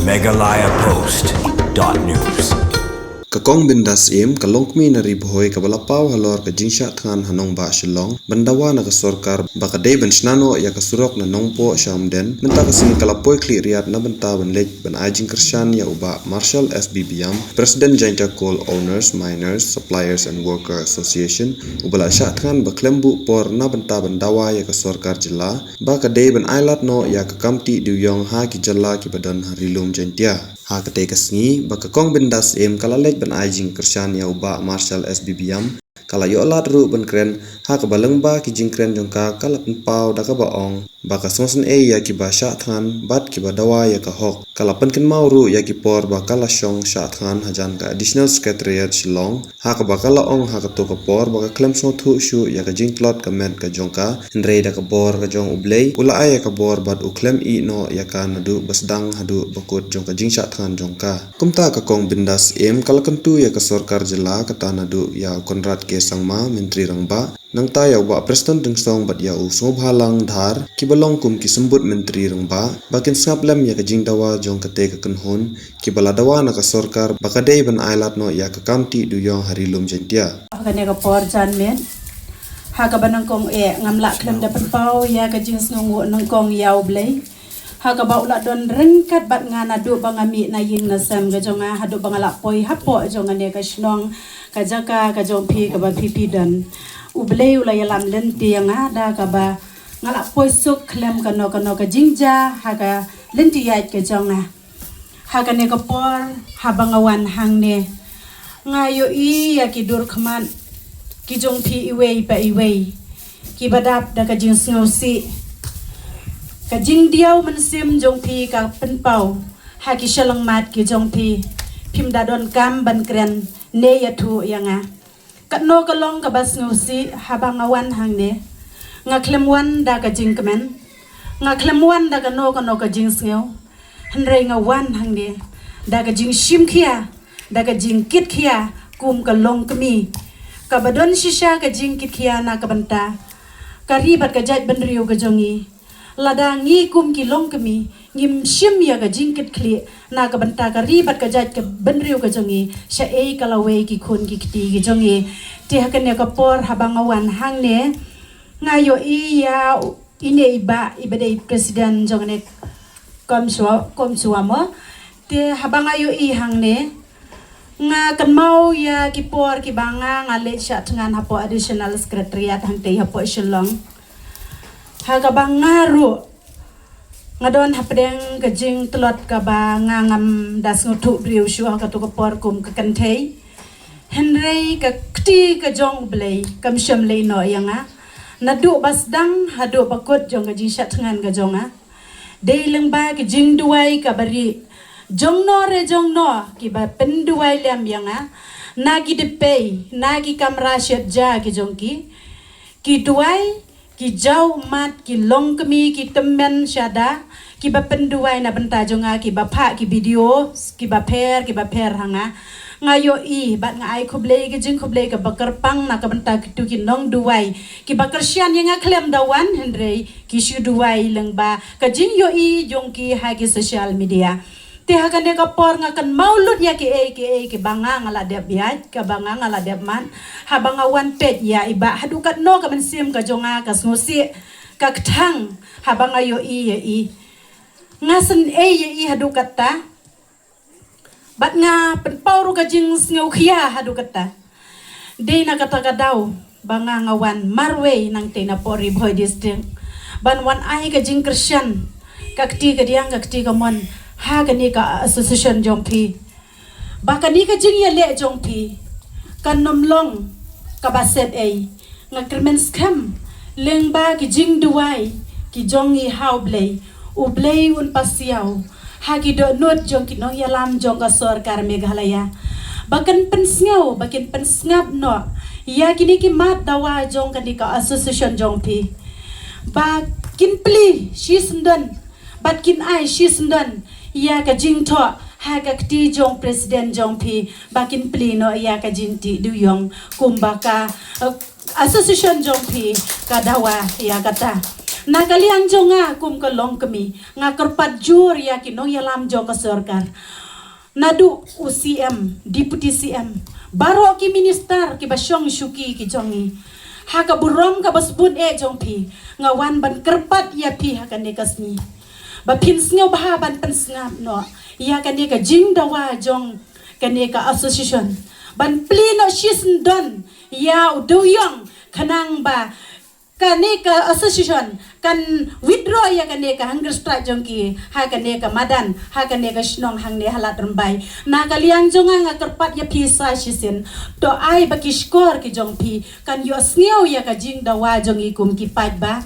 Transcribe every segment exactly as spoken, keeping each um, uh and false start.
Meghalaya Post dot news. Ka Kong Bindas Syiem, ka longkmie na Ri Bhoi kaba la paw halor ka jingshah thngan ha nongbah Shillong ban dawa na ka sorkar ba ka dei ban shna noh ïa ka surok na Nongpoh sha Umden, mynta ka sngi ka la poi khlieh riat na bynta ban leit ban ai jingkyrshan ïa u Bah Marshal S B Biam, President Jaintia Coal Owners, Miners, Suppliers and Worker Association, uba la shah thngan ba khlem buh por na bynta ban dawa ïa ka sorkar jylla ba ka dei ban ailad noh ïa ka kam tih dewïong ha ki jylla kiba don ha Ri Lum Jaintia. Ha katei ka sngi ba ka Kong Bindas Syiem ka la leit ban ai jingkyrshan ïa u Bah Marshal S B Biam, ka la ïoh lad ruh ban kren, ha kaba lyngba ki jingkren jong ka ka la pynpaw da kaba ong ba ka sngewsynei ïa kiba shah thngan bad kiba dawa ïa ka hok. Ka la pynkynmaw ruh ïa ki por ba ka la shong shah thngan hajan ka Additional Secretariat Shillong, ha kaba ka la ong ha kato ka por ba ka khlem sngewthuh shuh ïa ka jingtlot ka met ka jong ka, hynrei da ka bor ka jong U Blei u la ai ïa ka bor bad u khlem ïeh noh ïa ka naduh ba sdang haduh ba kut jong ka jingshah thngan jong ka. Kumta ka Kong Bindas Syiem ka la kyntu ïa ka sorkar jylla, kata naduh ïa u Conrad K Sangma, Myntri Rangbah, nangta ïa u Bah Prestone Tynsong bad ïa u Sngewbhalang Dhar, kiba long kum ki symbud Myntri Rangbah, ba kin sngap lem ïa ka jingdawa jong katei ka kynhun kiba la dawa na ka sorkar ba ka dei ban ailad noh ïa ka kam tih dewïong ha Ri Lum Jaintia. Ha kane ka por janmiet, ha kaba nyngkong eh ngam lah khlem da pynpaw ïa ka jingsngewnguh nyngkong ïa U Blei, ha kaba u la don ryngkat bad nga naduh ba nga mih na ïing na sem ka jong nga haduh ba nga la poi hapoh jong kane ka shnong, ka jaka ka jong phi kaba phi phi don. U Blei u la ïalam lynti ïa nga da kaba nga la poi suk khlem kano kano ka jingjia ha ka lynti ïaid ka jong nga. Ha kane ka por, haba nga wan hangne, nga ïohi ïa ki dur khmat ki jong phi iwei pa iwei, kiba dap da ka jingsngewsih. Ka jingdiaw mynsiem jong phi ka pynpaw ha ki shyllangmat ki jong phi. Phim da donkam ban kren ne ïathuh ïa nga. Katno ka long kaba sngewsih haba nga wan hangne. Nga khlem wan da ka jingkmen, nga khlem wan da kano kano ka jingsngew, hynrei nga wan hangne da ka jingshim khia, da ka jingkit khia kum ka longkmie. Kaba don shisha ka jingkit khia na ka bynta ka ri bad ka jaitbynriew ka jong ngi. Lada ngi kum ki longkmie ngim shim ïa ka jingkit khlieh na ka bynta ka ri bad ka jait ka bynriew ka jong ngi, shaei ka lawei ki khun ki kti ki jong ngi. Te ha kane ka por haba nga wan hangne, nga ïohi ïa ine i bah iba dei president jong kane COMSWA, COMSWA mo. Te haba nga ïohi hangne, nga kynmaw ïa ki por kiba nga nga leit shah thngan hapoh Additional Secretariat hangtei hapoh Shillong. Ha kaba nga ruh nga don hapdeng ka jingtlot kaba nga ngam da sngewthuh briew shuh ha kato ka por kum ka kynthei. Hynrei ka kti ka jong U Blei kam shym leh noh ïa nga. Naduh ba sdang haduh ba kut jong ka jingshah thngan ka jong nga, dei lyngba ka jingduwai kaba rieh jong no re jong no kiba pynduwai lem ïa nga. Na ki dpei, na ki kamra shet ja ki jong ki, ki duwai, ki jaw ummat, ki longkmie, ki tymmen shada, kiba pynduwai na bynta jong nga, kiba phah ki video kiba pher kiba pher ha nga. Nga ïohi bad nga ai khublei ka jingkhublei kaba kyrpang na ka bynta kito ki nongduwai kiba kyrshan ïa nga khlem da wan, hynrei ki shu duwai lyngba ka jingïohi jong ki ha ki social media. Te ha kane ka por nga kynmaw lut ïa kiei kiei kiba nga nga la dep ïaid, kaba nga nga la dep mad. Haba nga wan peit ïa i bah, haduh katno ka mynsiem ka jong nga ka sngewsih, ka kthang haba nga ïohi ïa i. Nga sngewsih ïa i haduh katta, bad nga pynpaw ruh ka jingsngewkhia haduh katta. Dei na kata ka daw ba nga nga wan marwei nangtei napoh Ri Bhoi District ban wan ai ka jingkyrshan, ka kti kadiang ka kti kamon, ha kane ka association jong phi, ba kane ka jingïaleh jong phi kan ym long kaba set ei. Nga kyrmen skhem lyngba ki jingduwai ki jong ngi ha U Blei, U Blei un pasiaw ha ki dohnud jong ki nongïalam jong ka sorkar Meghalaya, ba kin pynsngew, ba kin pynsngap noh ïa kine ki mat dawa jong kane ka association jong phi, ba kin plie shisyndon bad kin ai shisyndon ïa ka jingthoh ha ka kti jong president jong phi, ba kin plie noh ïa ka jingtih dewïong kumba ka, eh, association jong phi ka dawa ïa kata. Na ka liang jong nga kum ka longkmie, nga kyrpad jur ïa ki nongïalam jong ka sorkar. Naduh u C M, Deputy C M, baroh ki minister kiba shong shuki ki jong ngi. Ha ka burom kaba sbun eh jong phi, nga wan ban kyrpad ïa phi ha kane ka sngi. Ba phin sngewbha ban pynsngap noh ïa kane ka jingdawa jong kane ka association. Ban plie noh shisyndon ïa u dewïong khnang ba kane ka association kan withdraw ïa kane ka hunger strike jong ki ha kane ka madan, ha kane ka shnong hangne ha Lad Rymbai. Na ka liang jong nga, nga kyrpad ïa phi sa shisien. To ai ba ki shkor ki jong phi kan ïohsngew ïa ka jingdawa jong ngi kum ki paidbah.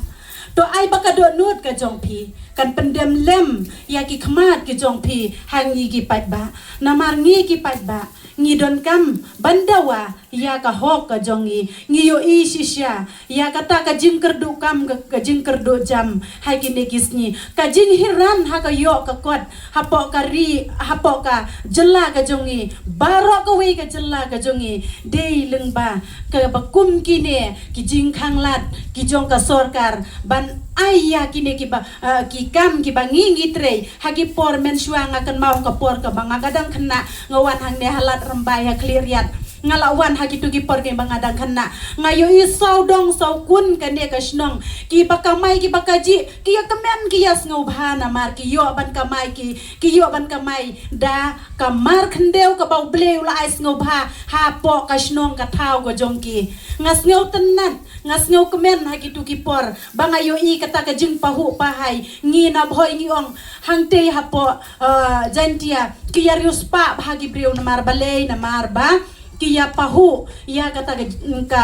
To ai ba ka dohnud ka jong phi kan pyndem lem ïa ki khmat ki jong phi ha ngi ki paidbah. Namar ngi ki paidbah ngi donkam ban dawa ïa ka hok ka jong ngi. Ngi ïohi shisha ïa kata ka jingkyrduh kam, ka, ka jingkyrduh jam ha kine ki sngi. Ka jinghiran ha ka ïoh ka kot hapoh ka ri, hapoh ka jylla ka jong ngi, baroh kawei ka jylla ka jong ngi. Dei lyngba kaba kum kine ki jingkhanglad ki jong ka sorkar ban ai ïa kine kiba, ah, ki kam kiba ngi ngi trei ha ki por mynshuwa. Nga kynmaw ka por kaba nga ka dang khynnah, nga wan hangne ha Lad Rymbai ha Khliehriat. Nga la wan ha kito ki por kiba nga dang khynnah. Nga ïohi sawdong sawkun kane ka shnong kiba kamai kiba kajih, ki ïa kmen ki ïa sngewbha namar ki ïoh ban kamai, ki, ki ïoh ban kamai da ka mar khyndew kaba U Blei u la ai sngewbha hapoh ka shnong ka thaw ka jong ki. Nga sngewtynnat, nga sngewkmen ha kito ki por ba nga ïohi kata ka jingpahuh pahai. Ngi na Bhoi ngi ong hangtei hapoh, eh, Jaintia ki ïa riewspah bha ki briew namar balei, namar ba ki ïa pahuh ïa kata ka, ka,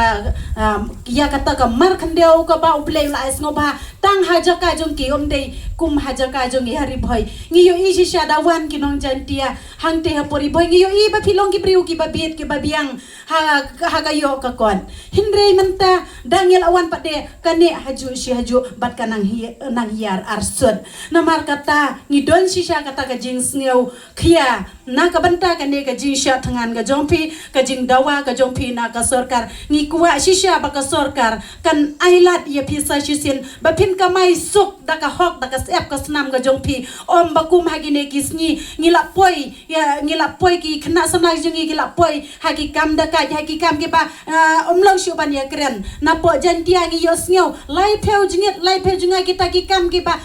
um, ïa kata ka mar khyndew kaba U Blei u la ai sngewbha tang ha jaka jong ki, ym dei kum ha jaka jong ngi ha Ri Bhoi. Ngi ïohi shisha da wan ki nong Jaintia hangtei hapoh Ri Bhoi, ngi ïohi ba phi long ki briew kiba bit kiba biang ha, ha ka ïoh ka kot. Hynrei mynta da ngi la wan pat de kane hajuh shi hajuh bad ka nang hi-, nang hiar arsut. Namar kata ngi don shisha kata ka jingsngew khia na ka bynta kane ka jingshah thngan ka jong phi, ka jingdawa ka jong phi na ka sorkar. Ngi kwah shisha ba ka sorkar kan ai lad ïa phi sa shisien ba phin kamai suk da ka hok, da ka syep ka snam ka jong phi. Ym ba kum ha kine ki sngi ngi la poi, ïa, ngi la poi, ki khynnah samla jong ngi ki la poi ha ki kam da kait, ha ki kam kiba, ah, ym long shuh ban ïa kren. Napoh Jaintia ngi ïohsngew laiphew jingit, laiphew jngai kita ki kam kiba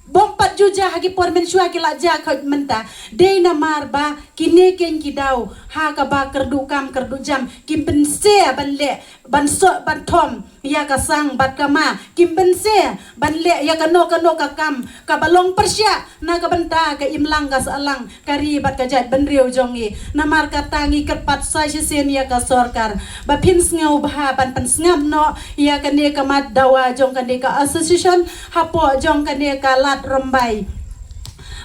bym pat ju jia ha ki por mynshuwa ki la jia khuid mynta. Dei namar ba kine keiñ ki daw ha kaba kyrduh kam kyrduh jam, kim pynse ban leh, ban soh ban thom ïa ka sang bad ka ma, kim pynse ban leh ïa kano kano ka kam kaba long pyrshah na ka bynta ka imlang ka sahlang ka ri bad ka jaitbynriew jong ngi. Namar kata ngi kyrpad sa shisien ïa ka sorkar ba phin sngewbha ban pynsngap noh ïa kane ka mat dawa jong kane ka association hapoh jong kane ka Lad Rymbai.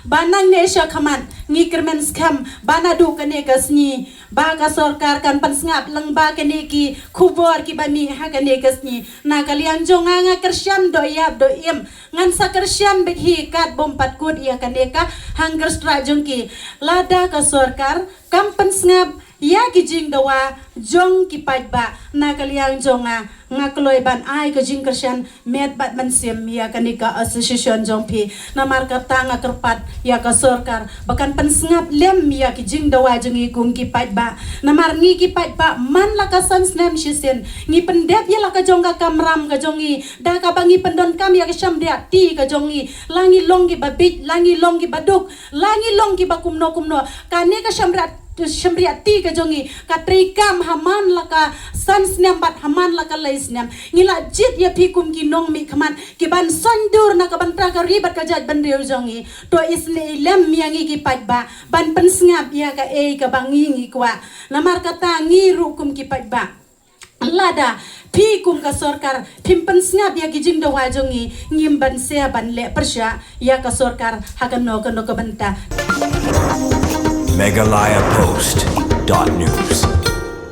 Ba nangne sha khmat ngi kyrmen skhem ba naduh kane ka sngi ba ka sorkar kan pynsngap lyngba kane ki khubor kiba mih ha kane ka sngi. Na ka liang jong nga, nga kyrshan doh ïap doh im, ngan sa kyrshan beit hi kat bym pat kut ïa kane ka hunger strike jong ki. Lada ka sorkar kam pynsngap ïa ki jingdawa jong ki paidbah, na ka liang jong nga, nga kloi ban ai ka jingkyrshan met bad mynsiem ïa kane ka association jong phi. Namar kata nga kyrpad ïa ka sorkar ba kan pynsngap lem ïa ki jingdawa jong ngi kum ki paidbah. Namar ngi ki paidbah man la ka san snem shisien ngi pyndep ïa la ka jong ka kamram ka jong ngi da kaba ngi pyndonkam ïa ka shymriah ti ka jong ngi. La ngi long kiba bit, la ngi long kiba duk, la ngi long kiba kumno kumno, kane ka shymriah, shymriah ti ka jong ngi ka treikam ha man la ka san snem bad ha man la ka lai snem. Ngi la jied ïa phi kum ki nongmihkhmat kiban saiñdur na ka bynta ka ri bad ka jaitbynriew jong ngi. To isynei lem ïa ngi ki paidbah ban pynsngap ïa kaei kaba ngi ngi kwah. Namar kata ngi ruh kum ki paidbah, lada phi kum ka sorkar phim pynsngap ïa ki jingdawa jong ngi, ngim banse ban leh pyrshah ïa ka sorkar ha kano kano ka bynta. Meghalaya Post dot news.